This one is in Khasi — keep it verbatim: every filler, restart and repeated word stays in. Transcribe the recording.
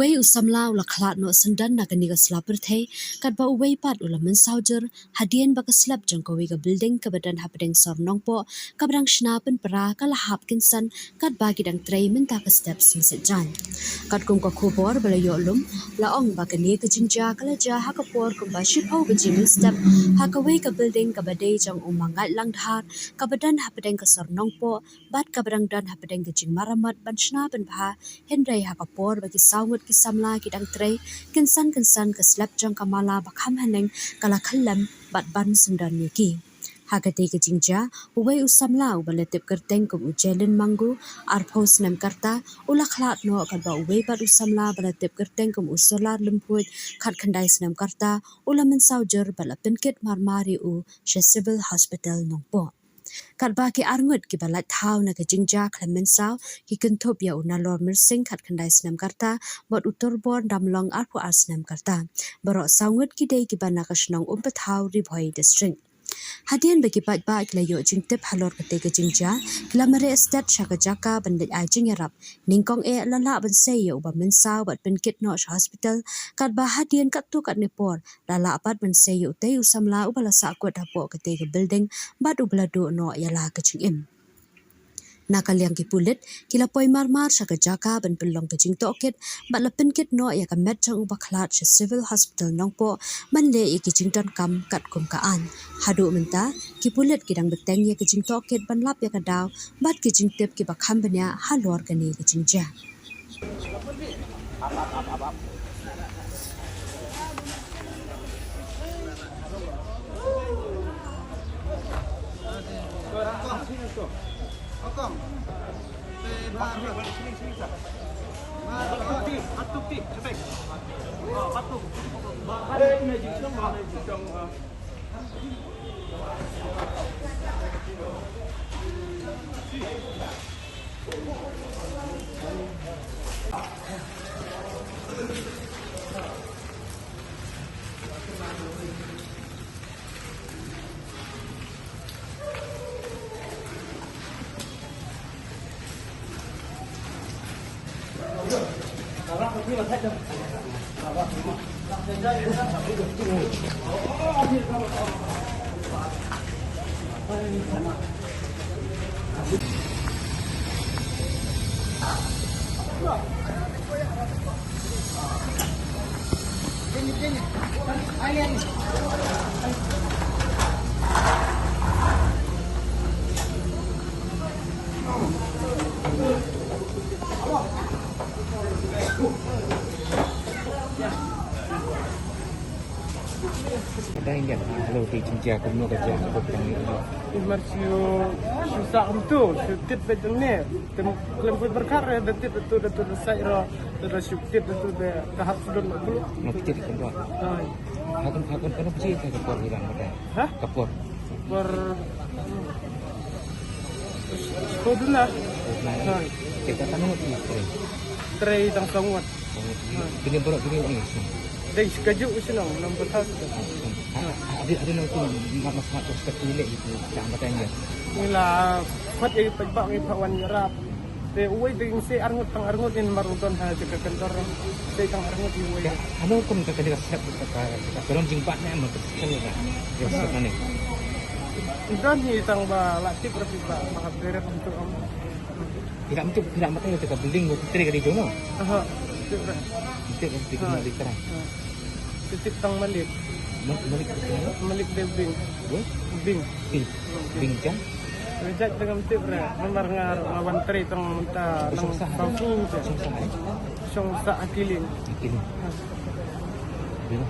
Uwei u samla u la khlad noh syndon na kane ka sla pyrthei, katba uwei pat u la mynsaw jur, hadien ba ka slab jong kawei ka building kaba don hapdeng sor Nongpoh, kaba dang shna pynpra ka la hap kynsan, katba ki dang trei mynta ka step sngewsih jan. Katkum ka khubor ba la ïoh lum, la ong ba kane ka jingjia ka la jia ha ka por kumba shiphew baje mynstep, ha kawei ka building kaba dei jong u Mangaid Langdhar, kaba don hapdeng ka sor Nongpoh, bad kaba dang don hapdeng ka jingmaramot ban shna pynbha, hynrei ha ka por ba ki saw ngut ki samla ki dang trei, kynsan kynsan ka slab jong ka mala ba kham haneng ka la khyllem bad ban syndon ïa ki. Ha katei ka jingjia, uwei u samla uba la tip kyrteng kum u Jalen Mangu, arphew snem ka rta, u la khlad noh katba uwei pat u samla ba la tip kyrteng kum u Solar Lymphuid, khatkhyndai snem ka rta, u la mynsaw jur bad la pynkit marmar ïa u sha Civil Hospital Nongpoh. Katba ki arngut kiba lait thaw na ka jingjia khlem mynsaw, ki kynthup ïa u Nalor Myrsing, khatkhyndai snem ka rta, bad u Turbor Damlong, arphew ar snem ka rta. Baroh saw ngut ki dei kiba na ka shnong Umpathaw, Ri Bhoi District. Hadien ba ki paidbah ki la ïoh jingtip halor katei ka jingjia, ki la mareh stet sha ka jaka ban leit ai jingïarap. Nyngkong eh la lah ban sei ïa uba mynsaw bad pynkit noh sha hospital, katba hadien katto katne por, la lah pat ban sei ïa utei u samla uba la sahkut hapoh katei ka building, bad uba la duh noh ïa la ka jingim. Na ka liang ki pulit, ki la poi marmar sha ka jaka ban pynlong ka jingtohkit, bad la pynkit noh ïa ka met jong uba khlad sha Civil Hospital Nongpoh, ban leh ïa ki jingdonkam katkum ka aiñ. Haduh mynta, ki pulit ki dang bteng ïa ka jingtohkit ban lap ïa ka daw, bad ki jingtip kiba kham bniah halor kane ka jingjia. Dang ïa, ah, hello, te jingjia kumno ka jia, ka jia. Mar shu, shu sah kumto, shu tit beit hangne. Te khlem poi pyrkhat re, da tit da tu, da tu da sait re, da shu tit da tu da hap sdon ma bulu. Nga piti kumto. Ai. Hakon, hakon, kano piti ka por hilang pada? Hah? Ka por. Por. Por duna. Por duna. Hai. Kita tanu ti trei. Trei tang sawat. Sawat. Hai. Kini baroh kini ni. Dei sekejap usin nang, nang betul. Ada, ada nang tu mak mas mak tu sekejap ni tu jangan bertanya. Ila, kuat eh pajak eh pawan nyerap. Te uwei te ngin se arngut tang arngut in mar u don ha jaka kantor. Se tang arngut i uwei. Ya, ano kum ka kadi ka sep ka, ka, ka pelong jingbat ne ma ka kani ka. Ya, sep ne. Don hi tang ba la tip rapi ba, ba hap deret untuk am. Tidak mesti, tidak mesti ka building ko tre kadi jono. Aha, tip ra. Mesti ka building di terang. Ha. Tip tang Malik. Ma-, Malik di terang. Malik de Bing. Bing? Bing. Bing. Bing jam? Reject dengan tip re, namar nga lawan trei tang mynta nang Song Sa. Song Sa, eh? Song Sa Akiling. Akiling. Ha. Bila?